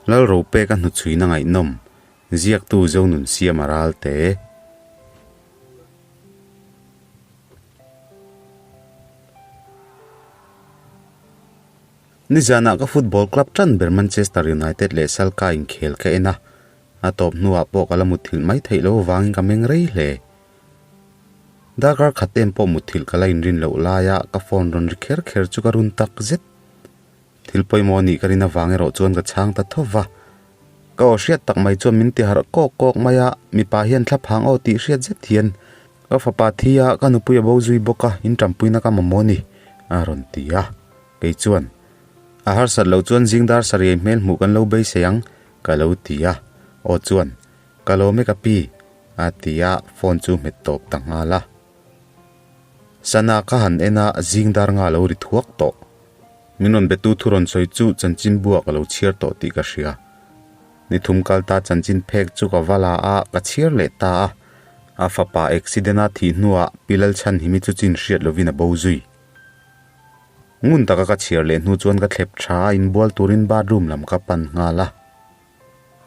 Lalropeka hnuchhuina ngaihnawm, ziaktu Zonunsiama Ralte. Nizanah ka football club tan ber Manchester United leh Schalke inkhel ka en a, a tawp hnuah pawh ka la mutthilh mai theih loh avangin ka meng rei hle. Darkar khat em pawh mutthilh ka la inrin loh laia ka phone rawn ri kher kher chu ka run tak zet. Thil pawimawh nih ka rin avang erawh chuan ka chhang ta tho va. Ka aw hriat tak mai chuan min ti harh kawk kawk mai a, mipa hian thla phang aw tih hriat zet hian ka fapa thi a, ka nupui a bo zui bawk a, in tanpuina ka mamawh ni, a rawn ti a. Kei chuan, A harsat loh chuan zing dar sarei hmel hmuh kan lo beisei ang, ka lo ti a. Aw chuan, Ka lawm e ka pi, a ti a, phone chu hmet tawp ta nghal a. Sana ka han en a, zing dar nga lo ri thuak tawh. Min rawn betu thu rawn sawi chu chanchin buah ka lo chhiar tawh tih ka hria. Ni thum kal ta chanchin phek chu ka va la a, ka chhiar leh ta a. A fapa accident a thih hnuah Pi Lalchhanhimi chu chin hriat lovin a bo zui. Ngun taka ka chhiar leh hnu chuan ka thlep tha a, inbual turin bathroom lam ka pan nghal a.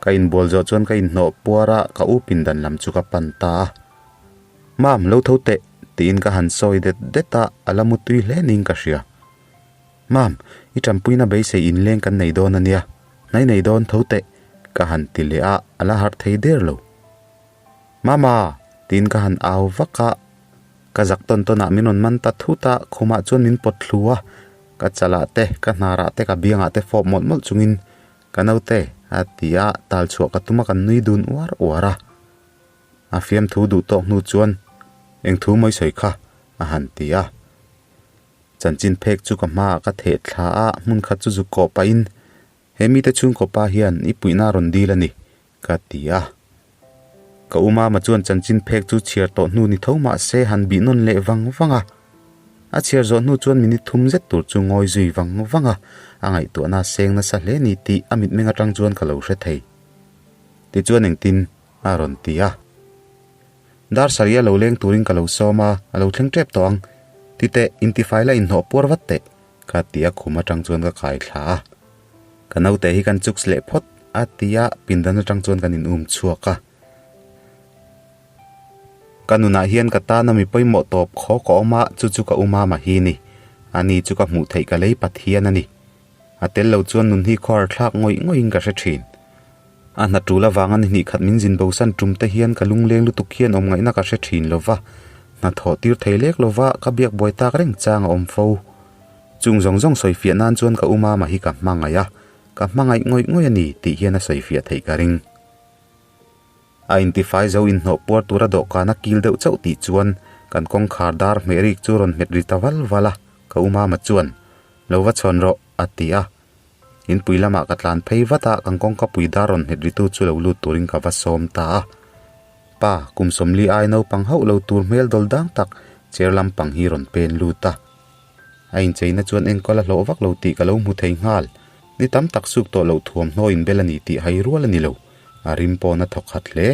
Ka inbual zawh chuan ka inhnawh puar a, ka u pindan lam chu ka pan ta a. Mam, lo tho teh, tiin ka han sawi det det a, a la mutui hle niin ka hria. Mam, i ṭanpuina beisei inleng kan nei dawn a nia, hnai nei dawn tho teh, ka han ti leh a, a la harh thei der lo. Mama! tiin ka han au vak a, ka zak tawn tawnah min rawn man ta thut a, khumah chuan min pawt thlu a, ka chalah te, ka hnarah te, ka biangah te fawp mawlh mawlh chungin Ka naute, a ti a, tal chhuah ka tum a kan nui dun uar uar a. A fiamthu duh tawk hnu chuan, Eng thu mawi sawi kha? a han ti a. Chanchin phek chu ka hmaah ka theh thla a, hmun khat chu zuk kawh pahin, He mite chhungkaw pa hian i puihna a rawn dil a ni, ka ti a. Ka u mama chuan chanchin phek chu chhiar tawh hnu ni tho mah se han bih nawn leh vang vang a. A chhiar zawh hnu chuan minute thum zet tur chu ngawi zui vang vang a, a ngaihtuahna a seng nasa hle ni tih a mitmeng atang chuan ka lo hre thei. Tichuan engtin a rawn ti a. Dar sarih a lo leng turin ka lo sawm a, a lo thleng tep tawh ang. Titeh, intifai la inhnawh puar vat teh, ka ti a khum atang chuan ka kai thla a. Ka naute hi kan chuks leh phawt a ti a, pindan atang chuan kan in um chhuak a. Ka nunah hian ka tana mi pawimawh tawp khaw ka awm a, chu chu ka u mama hi ni. Ani chu ka hmuh theih ka lei Pathian a ni. A tel lo chuan nun hi khawhar thlak ngawih ngawih in ka hre thin. A hna tul avanga ni hnih khat min zin bosan tum te hian ka lungleng lutuk hian awm ngaihna ka hre thin lo va, hna thawh tir thei lek lo va ka biak buai tak reng chang a awm fo. Chung zawng zawng sawifiah nan chuan ka u mama hi ka hmangaih a, ka hmangaih ngawih ngawih a ni tih hian a sawifiah theih ka ring. A intifai zo inhnawh puar tura dawhkan a kil deuh chauh tih chuan kan kawngkhar dar hmeh rik chu rawn hmet ri ta val val a, ka u mama chuan, Lo va chhawn rawh, a ti a. Inpui lamah ka tlan phei vat a, kan kawngka pui dar rawn hmet ritu chu lo lut turin ka va sawm ta a. Pa, kum sawmli ai naupang hauh lo tur hmel dawl dang tak chair lampang hi rawn pen lut a. A incheina chuan enkawl a hlawh vak lo tih ka lo hmu thei nghal. Ni tam tak suk tawh loh thuamhnaw inbel a ni tih hai rual a ni lo, a rim pawn a thawk khat hle.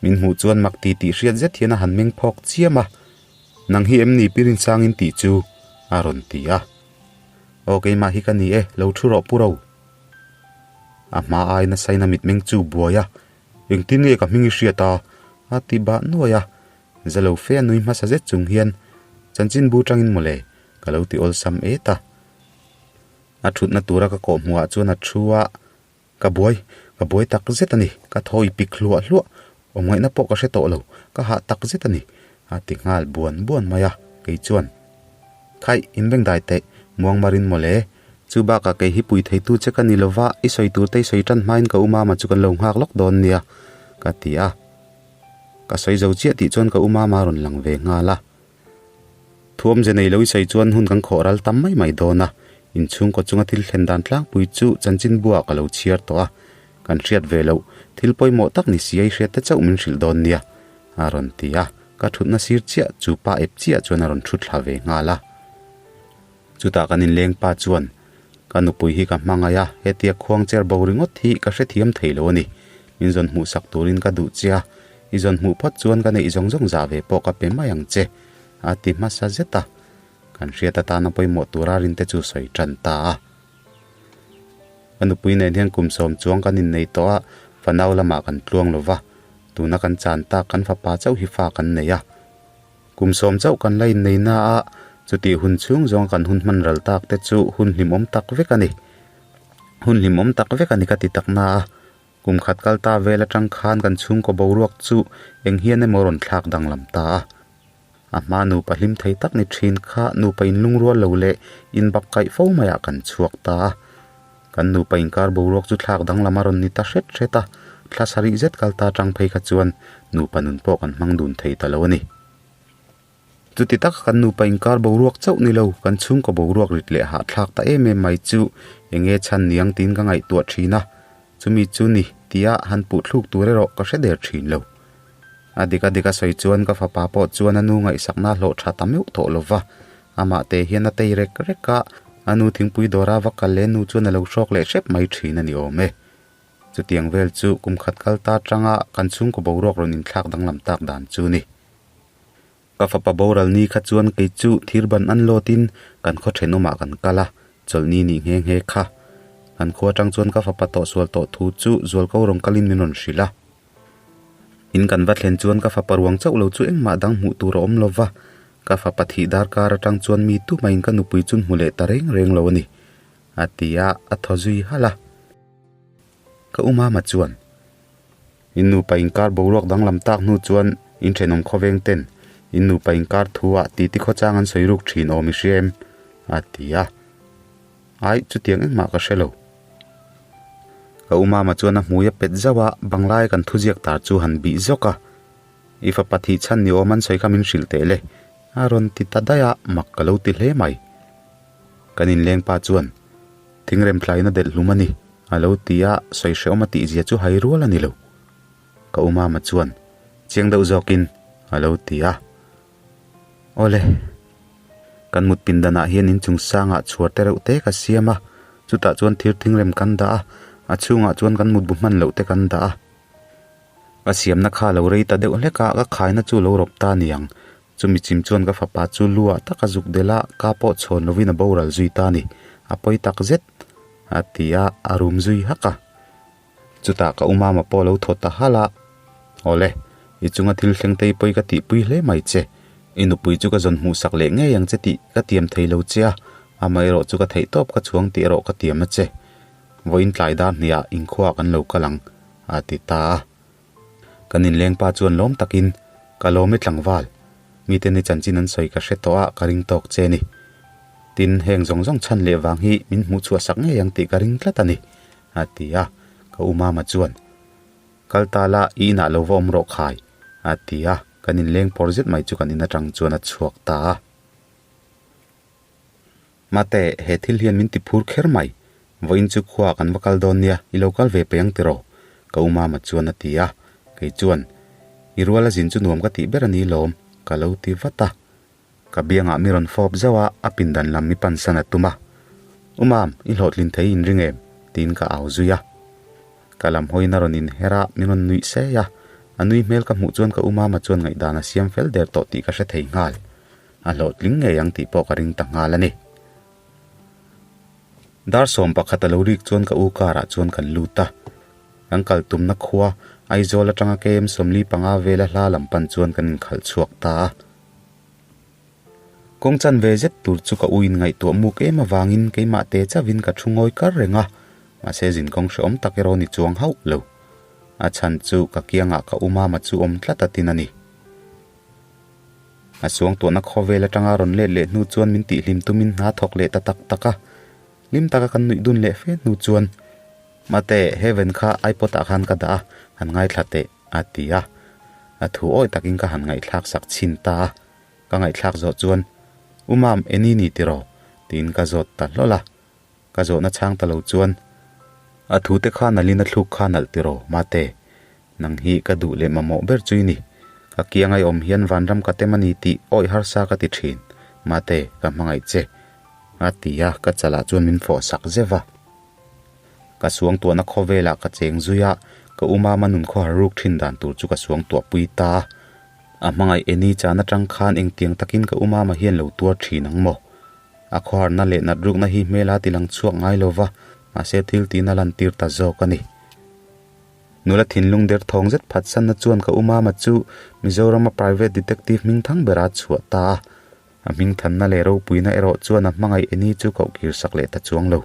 Min hmuh chuan mak ti tih hriat zet hian a han meng phawk chiam a, Nang hi em ni pi Rinsangin tih chu? a rawn ti a. Aw keimah hi ka ni e, lo thu rawh pu ro. A hma ai nasain a mitmeng chu buai a, Engtin nge ka hming i hriat a? a ti bah nuai a. Zalo fe a nui hmasa zet chung hian, Chanchin bu tangin mawle, ka lo ti awlsam et a. A thutna tura ka kawh hmuhah chuan a thu a, Ka buai, ka buai tak zet a ni, ka thaw i pik hluah hluah, awm ngaihna pawh ka hre tawh lo, ka hah tak zet a ni, a ti nghal buan buan mai a, kei chuan, Khaih, inbengdai teh, muangmarin mawle, chu bakah kei hi pui theitu che ka ni lova, i sawi tur te i sawi tan hmain ka u mama chu kan lo nghak lawk dawn nia, ka ti a. Ka sawi zo chiah tih chuan ka u mama rawn lang ve nghal a. Thuam ze nei lo i sawi chuan hun kan khawh ral tam mai mai dawn a, inchhungkaw chunga thil thlen dan tlangpui chu chanchin buah ka lo chhiar tawh a, kan hriat ve loh thil pawimawh tak ni si a i hriat te chauh min hrilh dawn nia, a rawn ti a, ka thutna sir chiah chu pa ep chiah chuan a rawn thu thla ve nghal a. Chutah kan inleng pa chuan, Ka nupui hi ka hmangaih a, hetia khuang cher bo ringawt hi ka hrethiam thei lo a ni. Min zawn hmuhsak turin ka duh che a, i zawn hmuh phawt chuan ka neih zawng zawng zah ve pawh ka pe mai ang che, a ti hmasa zet a. Kan hriat atana pawimawh tura rinte chu sawi tan ta a. Ka nupui nen hian kum sawm chuang kan innei tawh a, fanau lamah kan tluang lo va, tuna kan chan tak kan fapa chauh hi fa kan nei a. Kum sawm chauh kan la innei na a, chutih hun chhung zawnga kan hun hman ral tak te chu hun hlimawm tak vek a ni. Hun hlimawm tak vek a ni ka ti tak na a, kum khat kal ta vel atang khan kan chhungkaw boruak chu eng hian emaw rawn thlak danglam ta a. A hma nupa hlim thei tak ni thin kha nupa inlungrual lo leh inbak kaih fo maiah kan chhuak ta a. Kan nupa inkar boruak chu thlak danglam a rawn ni ta hret hret a, thla sarih zet kal ta tang phei kha chuan nupa nun pawh kan hmang dun thei ta lo a ni. Chuti taka kan nupa inkar boruak chauh ni lo, kan chhungkaw boruak rit leh hahthlak ta em em mai chu enge chhan niang tiin ka ngaihtuah thin a, chumi chu ni tia han puh thluk tur erawh ka hre der thin lo. A dik a dik a sawi chuan ka fapa pawh chuan a nu ngaihsakna hlawh tha ta meuh tawh lo va, amah te hian a tei rek rek a, a nu thingpui dawra va kal leh nu chuan a lo hrawk leh hrep mai thin a ni awm e. Chutiang vel chu kum khat kal ta atanga kan chhungkaw boruak rawn inthlak danglam tak dan chu ni. Ka fapa boral ni kha chuan kei chu thirban an lawtin kan khaw thenawmah kan kal a, chawlhni nih nghe nghe kha. Kan khua atang chuan ka fapa tawhsual tawh thu chu zualko rawn kalin min rawn hrilh a. In kan va thlen chuan ka fapa ruang chauh lo chu engmah dang hmuh tur a awm lo va, ka fapa thih darkar atang chuan mi tumahin ka nupui chu hmu leh ta reng reng lo a ni, a ti a, a thaw zui halh a. Ka u mama chuan, In nupa inkar boruak danglam tak hnu chuan in thenawm khawveng ten in nupa inkar thu ah titi khawchang an sawi ruk thin awm i hria em? a ti a. Ai, chutiang engmah ka hre lo. Ka u mama chuan a hmui a pet zauh a, banglai kan thuziak tar chu han bih zawk a. I fapa thih chhan ni awm an sawi kha min hrilh teh le, a rawn ti ta daih a, mak ka lo ti hle mai. Kan inleng pa chuan, Thingrem tlain a delh hlum a ni, a lo ti a, sawi hrehawm a tihzia chu hai rual a ni lo. Ka u mama chuan, Chiang deuh zawkin, a lo ti a. Awle, kan mut pindanah hian inchung sangah chhuar te reuh te ka siam a, chutah chuan thir thingrem kan dah a, a chhungah chuan kan mutbu hman loh te kan dah a. Ka siamna kha lo rei ta deuh hlek a, ka khaina chu lo rawp ta niang. Chumi chim chuan ka fapa chu luah taka zuk delh a, ka pawh chhawn lovin a boral zui ta ni. A pawi tak zet, a ti a, a rum zui hak a. Chutah ka u mama pawh lo thaw ta halh a, Awle, i chunga thil thleng te i pawi ka tihpui hle mai che. I nupui chu ka zawn hmuhsak leh ngei ang che tih ka tiam thei lo che a, amaherawh chu ka theih tawp ka chhuang tih erawh ka tiam a che. Vawiin tlai dar hniah inkhua kan lo kal ang, a ti ta a. Kan inleng pa chuan lawm takin, Ka lawm i tlangval, mite ni chanchin an sawi ka hre tawh a, ka ring tawk che ni. Tin, heng zawng zawng chhan leh vang hi min hmuh chhuah sak ngei ang tih ka ring tlat a ni, a ti a. Ka u mama chuan, Kal ta la, i inah lo va awm rawh khai, a ti a. Kan inleng pawr zet mai chu kan in atang chuan a chhuak ta a. Mate, he thil hian min ti phur kher mai. Vawiin chu khuaah kan va kal dawn nia, i lo kal ve pei ang tiraw? Ka u mama chuan a ti a. Kei chuan, I ruala zin chu nuam ka tih ber a ni lawm, ka lo ti vat a. Ka biangah mi rawn fawp zauh a, a pindan lam mi pansan a tum a. U Mam, i hlawhtlin thei in ring em? tiin ka au zui a. Ka lam hawiin a rawn inher a, min rawn nuih sei a. A nui hmel ka hmuh chuan ka u Mama chuan ngaihdan a siam fel der tawh tih ka hre thei nghal. A hlawhtling ngei ang tih pawh ka ring ta nghal a ni. Dar 11 a lo rik chuan ka u car ah chuan kan lut a. Kan kal tumna khua Aizawl atanga KM 45 vela hla lam pan chuan kan inkhalh chhuak ta a. Kawng chan ve zet tur chu ka u in ngaihtuah muk em avangin keimah te chauhin ka thu ngawi kar reng a, mahse zinkawng hrehawm tak erawh ni chuang hauh lo. A chhan chu ka kiangah ka u mama chu awm tlat a tin a ni. A suangtuahna khawvel atanga rawn let leh hnu chuan min tihhlim tumin hna thawk leh ta tak tak a, hlim taka kan nuih dun leh fe hnu chuan, Mate, heaven kha iPod ah khan ka dah a, han ngaithla teh, a ti a. A thu awi takin ka han ngaihthlak sak chhin ta a. Ka ngaihthlak zawh chuan, U Mam, eni ni tiraw? tiin ka zawt ta hlawl a. Ka zawhna chhang ta lo chuan, A thu te kha nalhin a thluk kha nalh tiraw, Mate? Nang hi ka duh leh mamawh ber chu i ni. Ka kiang ai awm hian vanram ka tem a ni tih awih harsa ka ti thin. Mate, ka hmangaih che. A ti a, ka chalah chuan min fawh sak zeuh a. Ka suangtuahna khawvelah ka cheng zui a, ka u mama nun khawhar ruk thin dan tur chu ka suangtuahpui ta a. A hmangaih Eni chan atang khan engtiang takin ka u mama hian lo tuar thin ang maw? A khawharna leh nat rukna hi hmela ti lang chhuak ngai lo va. Mahse thil tiin a lantir ta zawk a ni. Nula thinlung der thawng zet phatsanna chuan ka u Mama chu Mizorama private detective hming thang bera chhuah ta a. A hming thanna leh ropuina erawh chuan a hmangaih Eni chu koh kir sak leh ta chuang lo.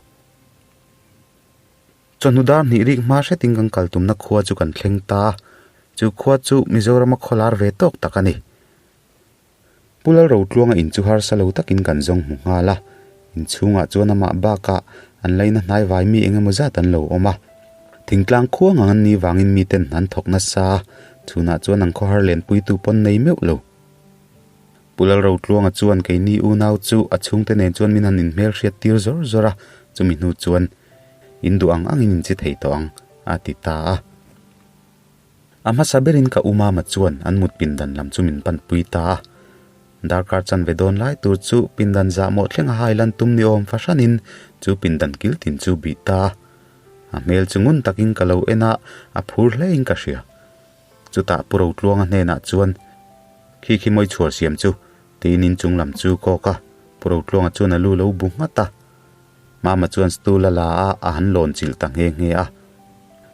Chawhnu dar hnih rik hma hretin kan kal tumna khua chu kan thleng ta a, chu khua chu Mizorama khawlar ve tawk tak a ni. Pu Lalrotluanga in chu harsa lo takin kan zawng hmu nghal a, inchhungah chuan amah bakah an laina hnai vai mi eng emaw zat an lo awm a. Thingtlang khua ngang an nih vangin miten an thawk nasa a, chhunah chuan an khawhar lenpuitu pawn nei meuh lo. Pu Lalrotluanga chuan keini unau chu a chhungte nen chuan min han inhmelhriat tir zawr zawr a, chumi hnu chuan in duh ang angin in chi thei tawh ang, a ti ta a. A hmasa berin ka u Mama chuan an mut pindan lam chu min panpui ta a. Darkar chanve dawn lai tur chu pindan zahmawh thleng a hai lan tum ni awm fahranin chu pindan kil tin chu bih ta a. A hmel chu ngun takin ka lo en a, a phur hlein ka hria. Chutah Pu Rotluanga hnenah chuan, Khi khi mawi chhuar siam chu, tiin inchung lam chu kawk a. Pu Rotluanga chuan a lu lo bu nghat a. Mama chuan stool a la a, a han lawn chilh ta nghe nghe a.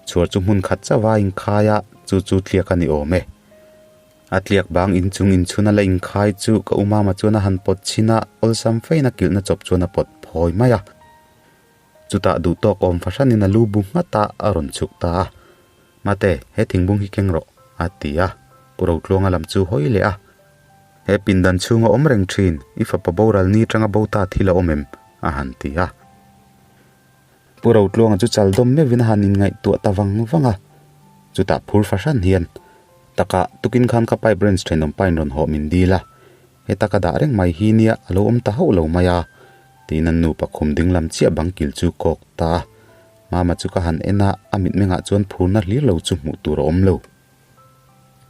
Chhuar chu hmun khat chauh a inkhai a, chu chu tliak a ni awm e. A tliak bang inchung inchhun a la inkhai chu ka u Mama chuan a han pawt chhin a, awlsam fein a kilhna chawp chuan a pawt phawi mai a. Chutah duhtawk awm fahranin a lu bu nghat a, a rawn chhuk ta a. Mate, he thingbung hi keng rawh, a ti a. Pu Rotluanga lam chu hawi leh a. He pindan chhunga awm reng thin, i fapa boral ni tanga bo ta thil a awm em? a han ti a. Pu Rotluanga chu chal dawm meuhin a han inngaihtuah ta vang vang a. Chutah phur fahran hian, Takah, tukin khan ka pipe wrench thenawm pain rawn hawh min dil a. Heta ka dah reng mai hi nia a lo awm ta hauh lo mai a, tiin an nupa khum ding lam chiah bang kil chu kawk ta a. Mama chu ka han en a, a mitmengah chuan phurna hlir lo chu hmuh tur a awm lo.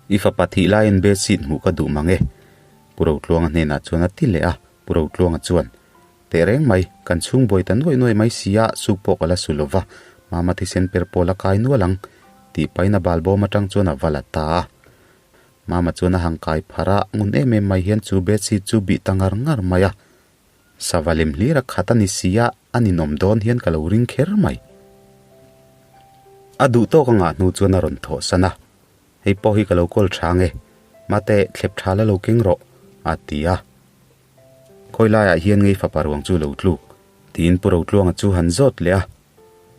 I fapa thih laiin bedsheet hmuh ka duh mang e, Pu Rotluanga hnenah chuan a ti leh a, Pu Rotluanga chuan, Teh reng mai, kan chhung buai ta nuai nuai mai si a, suk pawh ka la su lo va, Mama thisen per pawl a kai nual ang, tih pahin a balbawm atang chuan a va la ta a. Mama chuan a han kai pharh a, ngun em em mai hian chu bedsheet chu bih ta ngar ngar mai a. Sava lem hlir a khat a ni si a, a ninawm dawn hian ka lo ring kher mai. A duh tawk a ngah hnu chuan a rawn thawh san a, Hei pawh hi ka lo kawl tha nge, mate thlep tha la lo keng rawh, a ti a. Khawi laiah hian ngei fapa ruang chu lo tluk, tiin Pu Rotluanga chu han zawt leh a.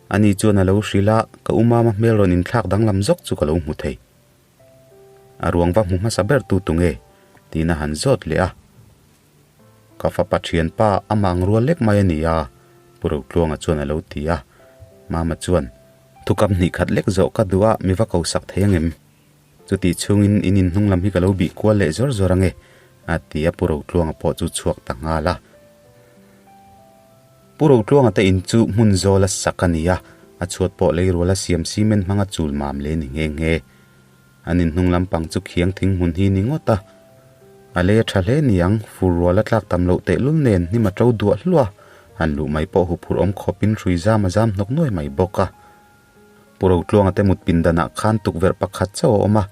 Ani chuan a lo hrilh a, ka u Mama hmel rawn inthlak danglam zawk chu ka lo hmu thei. A ruang va hmu hmasa ber tu tu nge? tiin a han zawt leh a. Ka fapa thianpa a mang rual lek mai a ni a, Pu Rotluanga chuan a lo ti a. Mama chuan, Thukam hnih khat lek zawh ka duh a, mi va ko sak thei angem? Chutih chhungin in inhnung lam hi ka lo bih kual leh zawr zawr ange, a ti a, Pu Rotluanga pawh chu chhuak ta nghal a. Pu Rotluanga te in chu hmun zawla sak a ni a, a chhuat pawh leiruala siam cement hmanga chul mam leh ni nghe nghe. An inhnung lampang chu khiang thing hmun hi ni ngawt a. A lei a tha hle niang, fur rual a tlak tam loh tehlul nen hnim a to duah hluah a, han luh mai pawh huphurh awm khawpin hrui zam a zam hnawk nuai mai bawk a. Pu Rotluanga te mut pindanah khan tukverh pakhat chauh a awm a,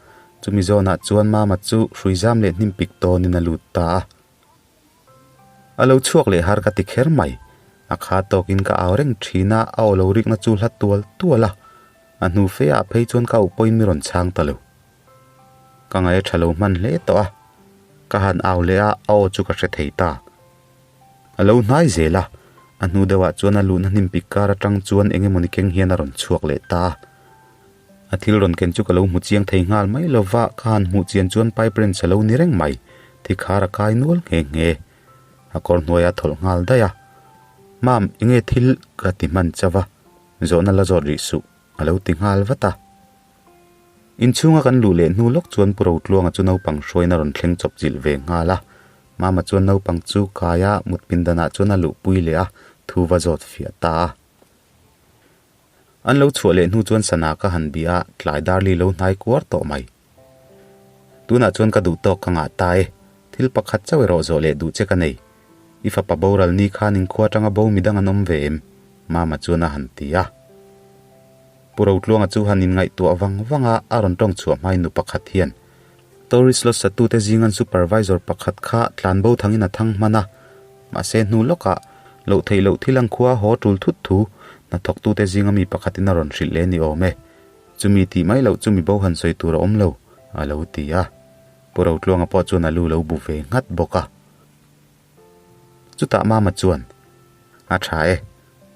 chumi zawnah chuan Mama chu hrui zam leh hnim pik tawnin a lut ta a. A lo chhuak leh har ka ti kher mai. A kha tawkin ka au reng thin a, a aw lo rikna chu hla tual tual a. A hnu fe ah phei chuan ka auh pawhin mi rawn chhang ta lo. Ka ngaih a tha lo hman hle tawh a. Ka han au leh a, a aw chu ka hre thei ta. A lo hnai zel a, a hnu deuhah chuan a luhna hnim pik kar atang chuan eng emawni keng hian a rawn chhuak leh ta a. A thil rawn ken chu ka lo hmu chiang thei nghal mai lo va, ka han hmuh chian chuan pipe wrench a lo ni reng mai, thi khar a kai nual nghe nghe. A kawr hnuai a thawlh nghal daih a. Mam, enge thil ka ti hman chauh a, zawhna la zawt rih suh, a lo ti nghal vat a. Inchhunga kan luh leh hnu lawk chuan Pu Rotluanga chu naupang hruaina rawn thleng chawp chilh ve nghal a. Mama chuan naupang chu kai a, mut pindanah chuan a luhpui leh a, thu va zawt fiah ta a. An lo chhuah leh hnu chuan sana ka han bih a, tlai darli lo hnai kuar tawh mai. Tunah chuan ka duh tawk ka ngah ta e, thil pakhat chauh erawh zawh leh duh che ka nei. I fapa boral ni khan inkhua atanga bo midang an awm ve em? Mama chuan a han ti a. Pu Rotluanga chu han inngaihtuah vang vang a, a rawn tawng chhuah hmain nu pakhat hian, Tourist lodge satute zingan supervisor pakhat kha tlan bo thangin a thang hman a, mahse hnu lawkah loh theih loh thil ang khua haw tul thut thu. Hnathawktute zinga mi pakhatin a rawn hrilh leh ni awm e. Chumi tih mai loh chu mi bo han sawi tur a awm lo, a lo ti a. Pu Rotluanga pawh chuan a lu lo bu ve nghat bawk a. Chutah Mama chuan, A tha e,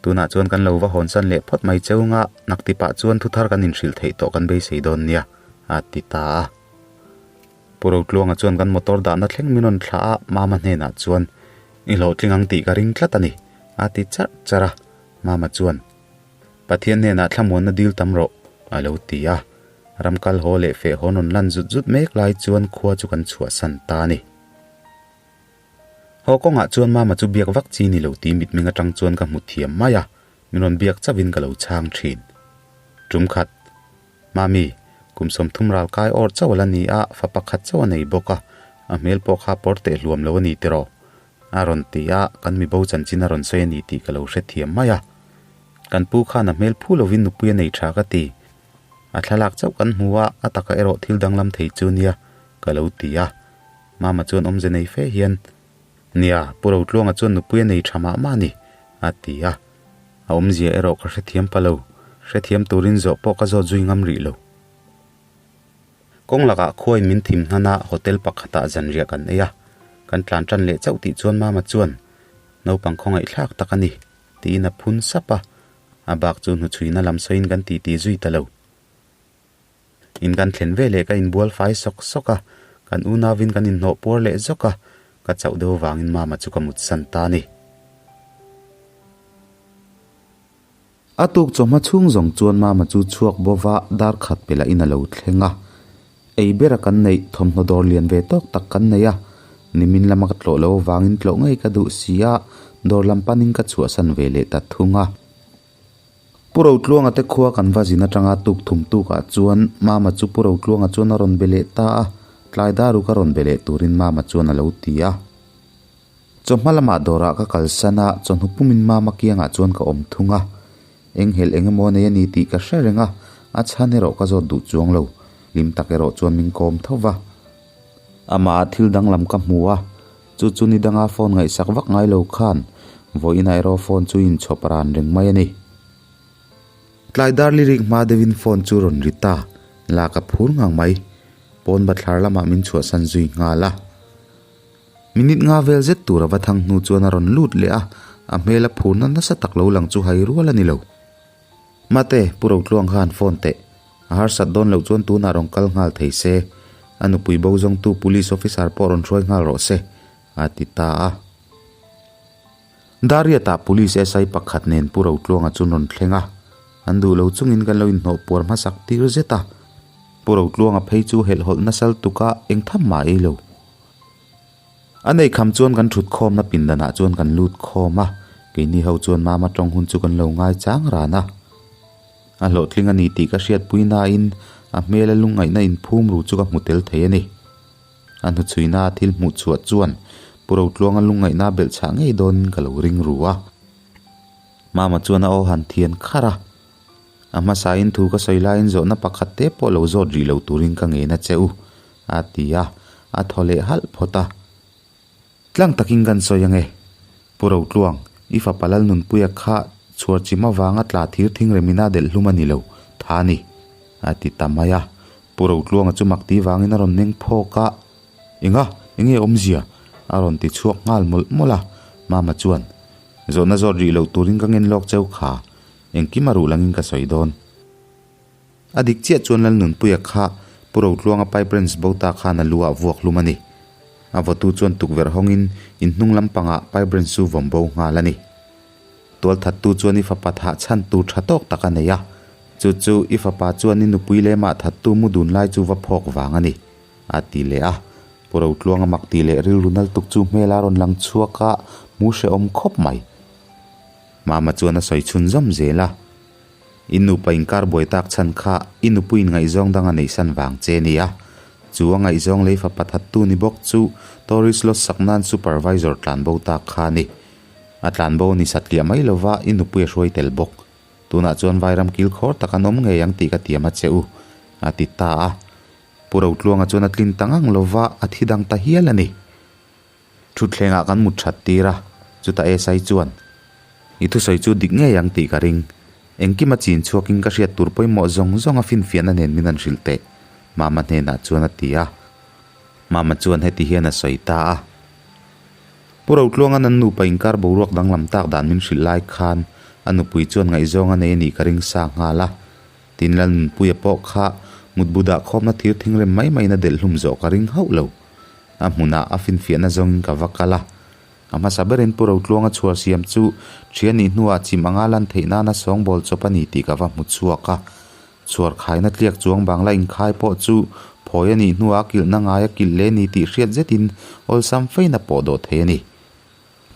tunah chuan kan lo va hawnsan leh phawt mai cheu nga, naktipah chuan thuthar kan inhrilh theih tawh kan beisei dawn nia, a ti ta a. Pu Rotluanga chuan kan motor dahna thleng min rawn thlah a, Mama hnenah chuan, I hlawhtling ang tih ka ring tlat a ni, a ti charh charh a. Mama chuan, Pathian hnenah thlamuanna dil tam rawh, a lo ti a. Ram kal haw leh feh haw rawn lan zut zut mek lai chuan khua chu kan chhuahsan ta a ni. Haw kawngah chuan Mama chu biak vak chi ni lo tih mitmeng atang chuan ka hmu thiam mai a, min rawn biak chauhin ka lo chhang thin. Tum khat, Mami, kum 30 ral kai awr chauh a la ni a, fa pakhat chauh a nei bawk a, a hmel pawh kha pawr teh hluam lo a ni tiraw? A rawn ti a, kan mibo chanchin a rawn sawi a ni tih ka lo hrethiam mai a. Kan pu khan a hmel phu lovin nupui a nei tha ka ti. A thlalak chauh kan hmu a, a taka erawh thil danglam thei chu nia, ka lo ti a. Mama chuan awmze nei fe hian, Nia, Pu Rotluanga chuan nupui a nei tha mah mah a ni, a ti a. A awmzia erawh ka hrethiam pa lo, hrethiam turin zawh pawh ka zawt zui ngam rih lo. Kawng lakah khuain min thim hnan a, hotel pakhatah zanriah kan ei a. Kan tlan tan leh chauh tih chuan Mama chuan, Naupang khawngaihthlak tak a ni, tiin a phun sap a. A bak chu hnuchhuina lam sawiin kan titi zui ta lo. In kan thlen ve leh ka inbual fai sawk sawk a, kan unauin kan inhnawh puar leh zawk a, ka chauh deuh avangin mama chu ka mutsan ta a ni. A tuk chawhma chhung zawng chuan mama chu chhuak bova dar khat pe lahin a lo thleng a, ei bera kan neih thawmhnaw dawr lian ve tawk tak kan nei a, nimin lama ka tlawh lo avangin tlawh ngei ka duh si a, dawr lam panin ka chhuahsan ve leh ta thung a. Pu Rotluanga te khua kan va zin atanga tuk thum tukah chuan Mama chu Pu Rotluanga chuan a rawn be leh ta a, tlai daru ka rawn be leh turin Mama chuan a lo ti a. Chawhma lamah dawrah ka kalsan a, chawhnu pumin Mama kiangah chuan ka awm thung a. Enghelh eng emaw nei a ni tih ka hre reng a, a chhan erawh ka zawt duh chuang lo. Hlim tak erawh chuan min kawm tho va. Amah ah thil danglam ka hmu a, Chu chu ni danga phone ngaihsak vak ngai lo khan vawiinah erawh phone chu inchhawp ran reng mai a ni. Tlai dar lirik hma deuhin phone chu rawn ri ta, lak a phur ngang mai. Pawn bathlar lamah min chhuahsan zui nghal a. Minute nga vel zet tur a va thang hnu chuan a rawn lut leh a, a hmel a phurna nasa tak lo lang chu hai rual a ni lo. Mate, Pu Rotluang khan phone teh. A harsat dawn loh chuan tunah rawn kal nghal thei se, a nupui bo zawngtu police officer pawh rawn hruai nghal rawh se, a ti ta a. Dariatah police SI pakhat nen Pu Rotluanga chu rawn thleng a, an duh lo chungin kan lo inhnawh puar hmasak tir zet a. Pu Rotluanga phei chu helhhawlh nasal tuk a, eng tham mah ei lo. A nei kham chuan kan thut khawmna pindanah chuan kan lut khawm a, keini ho chuan mama tawng hun chu kan lo ngai chang ran a. A hlawhtling a ni tih ka hriatpui nain a hmela lungngaihna inphum ru chu ka hmu tel thei a ni. A hnuchhuina a thil hmuh chhuah chuan Pu Rotluanga lungngaihna a belh chhah ngei dawnin ka lo ring ru a. Mama chuan a aw han thian kharh a. A hmasain thu ka sawi laiin zawhna pakhat te pawh lo zawt rih lo turin ka ngen a che u, a ti a, a thaw leh halh phawt a. Tlang takin kan sawi ange, Pu Rotluang, i fapa Lalnunpuia kha chhuar chim avanga tla thir thing remina delh hlum a ni lo, tha a ni, a ti ta mai a. Pu Rotluanga chu mak ti vangin a rawn meng phawk a, Enga, enge awmzia? a rawn ti chhuak nghal mawlh mawlh a. Mama chuan, Zawhna zawt rih lo turin ka ngen lawk cheu kha, Engkim a ruh langin ka sawi dawn. A dik chiah chuan Lalnunpuia kha Pu Rotluanga pipe wrench bo ta khan a lu ah vuak hlum a ni. A vawtu chuan tukverh hawngin in hnung lampangah pipe wrench chu vawm bo nghal a ni. Tualthattu chuan i fapa thah chhan tur tha tawk tak a nei a. Chu chu i fapa chuan i nupui lemah thattu mu dun lai chu va phawk vang a ni, a ti leh a. Pu Rotluanga mak tih leh rilru nal tuk chu hmel a rawn lang chhuak a, hmu hrehawm khawp mai. Mama chuan a sawi chhun zawm zel a, I nupa inkar buai tak chhan kha i nupuiin ngaihzawng dang a neihsan vang che a ni a. Chu a ngaihzawng lei fapa thattu ni bawk chu Tourist Lodge sak nan supervisor tlanbo tak kha a ni. A tlanbo ni satliah mai lova i nupui a hruai tel bawk. Tunah chuan vairam kil khawr tak an awm ngei ang tih ka tiam a che u, a ti ta a. Pu Rotluanga chuan a tlin ta ngang lova a thi dang ta hial a ni. Thutthlengah kan mut that tir a, chutah SI chuan, I thusawi chu dik ngei ang tih ka ring. Engkim a chin chhuakin ka hriat tur pawimawh zawng zawng a finfiahna nen min han hrilh teh, Mama hnenah chuan a ti a. Mama chuan heti hian a sawi ta a. Pu Rotluanga'n an nupa inkar boruak danglam tak dan min hrilh lai khan a nupui chuan ngaihzawng a nei a nih ka ring sa nghal a. Tin Lalnunpuia pawh kha mutbu dah khawmna thir thingrem mai maiin a delh hlum zawh ka ring hauh lo. A hmunah a finfiahna zawngin ka va kal a. A hmasa berin Pu Rotluanga chhuar siam chu thian nih hnuah chim anga lan theih nana sawngbawl chawp a ni tih ka va hmu chhuak a. Chhuar khaina tliak chuang bangla inkhai pawh chu phawi a nih hnuah a kilhna ngai a kilh leh ni tih hriat zetin awlsam fein a pawh dawh thei a ni.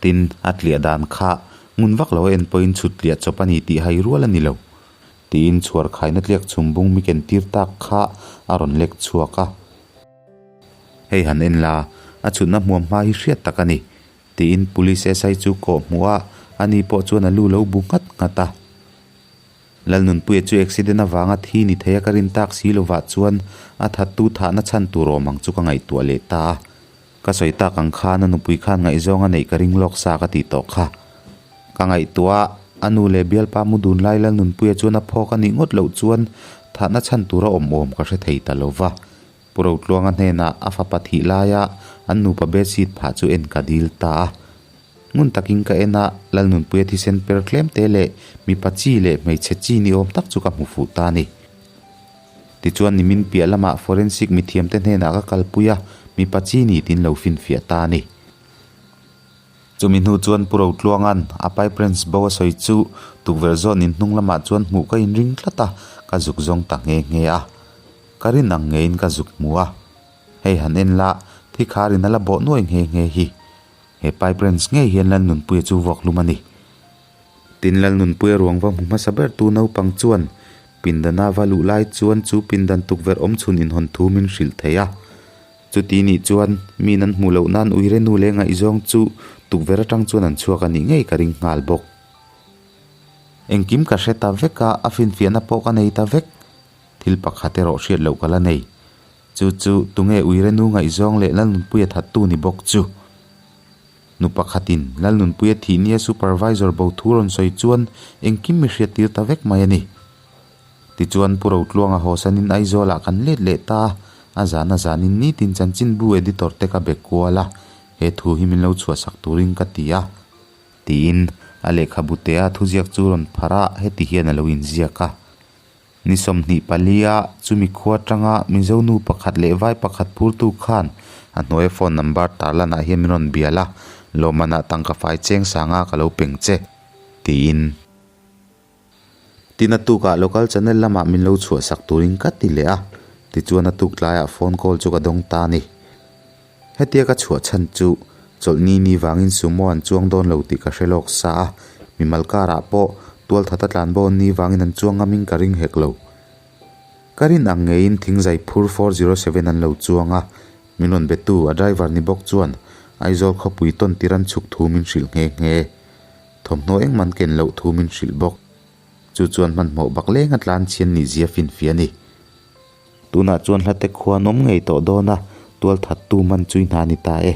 Tin, a tliah dan kha ngun vak lo a en pawhin chhut tliah chawp a ni tih hai rual a ni lo. Tiin chhuar khaina tliak chhum bung mi ken tir tak kha a rawn lek chhuak a. Hei han en la, a chhutna hmuam hma hi hriat tak a ni. Tiin Police SI chu kawh hmuh a, ani pawh chuan a lu lo bu nghat nghat a. Lalnunpuia chu accident avanga thi ni thei a ka rin tak si lovah chuan a thattu thahna chhan tur awm ang chu ka ngaihtuah leh ta a. Ka sawi tak ang khan a nupui khan ngaihzawng a neih ka ring lawk sa ka tih tawh kha. Ka ngaihtuah a, a nu leh bialpa mu dun lai Lalnunpuia chuan a phawk a nih ngawt loh chuan thahna chhan tur a awm awm ka hre thei ta lo va. Pu Rotluanga hnenah a fapa thih laia an nupa bedsheet phah chu en ka dil ta a. Ngun takin ka en a, Lalnunpuia thisen per tlem te leh mipa chi leh hmeichhe chi ni awm tak chu ka hmu fuh ta a ni. Tichuan nimin piah lamah forensic mithiamte hnenah ka kalpui a, mipa chi ni tin lo finfiah ta a ni. Chumi hnu chuan Pu Rotluanga'n a pipe wrench bo a sawi chu tukverh zawn inhnung lamah chuan hmuh ka inring tlat a, ka zuk zawng ta nghe nghe a. Ka rin ang ngeiin ka zuk hmu a. Hei han en la, thi kharin a la bawh nuai nghe nghe hi. He pipe wrench ngei hian Lalnunpuia chu vuak hlum a ni. Tin Lalnunpuia ruang va hmu hmasa ber tu naupang chuan pindana va luh lai chuan chu pindan tukverh awm chhun inhawn thu min hrilh thei a. Chuti nih chuan mi nan hmuh loh nan uire nu leh ngaihzawng chu tukverh atang chuan an chhuak a nih ngei ka ring nghal bawk. Engkim ka hre ta vek a, a finfiahna pawh ka nei ta vek. Thil pakhat erawh hriat loh ka la nei. Chu chu tunge uire nu ngaihzawng leh Lalnunpuia thattu ni bawk chu? Nu pakhatin Lalnunpuia thih nia supervisor bo thu rawn sawi chuan engkim mi hriattir ta vek mai a ni. Tichuan Pu Rotluanga hawsanin Aizawlah kan let leh ta a, a zan a zanin nitin chanchinbu editor te ka be kual a, he thu hi min lo chhuahsak turin ka ti a. Tiin a lehkhabu tea thuziak chu rawn pharh a, heti hian a lo inziak a. Ni 24 a chumi khua atanga Mizo nu pakhat leh vai pakhat phurtu khan a hnuaia phone number tarlanah hian min rawn bial a, lawmmanah tangka fai cheng sanga ka lo peng che, tiin. Tin a tukah local channel lamah min lo chhuahsak turin ka ti leh a, tichuan a tuk tlaiah phone call chu ka dawng ta a ni. Hetia ka chhuah chhan chu chawlhni ni vangin sumo an chuang dawn lo tih ka hre lawk sa a, mimal karah pawh tualthata tlanbawn ni vangin an chuang ngamin ka ring hek lo. Ka rin ang ngeiin thingzai phur 407 an lo chuang a, min rawn betu a driver ni bawk chuan Aizawl khawpui tawn tir an chhuk thu min hrilh nghe nghe. Thawmhnaw engman ken loh thu min hrilh bawk. Chu chuan hmanhmawh bak lenga tlan chhian nih zia finfia a ni. Tunah chuan hlate khua an awm ngei tawh dawn a, tualthattu man chui hna a ni ta e.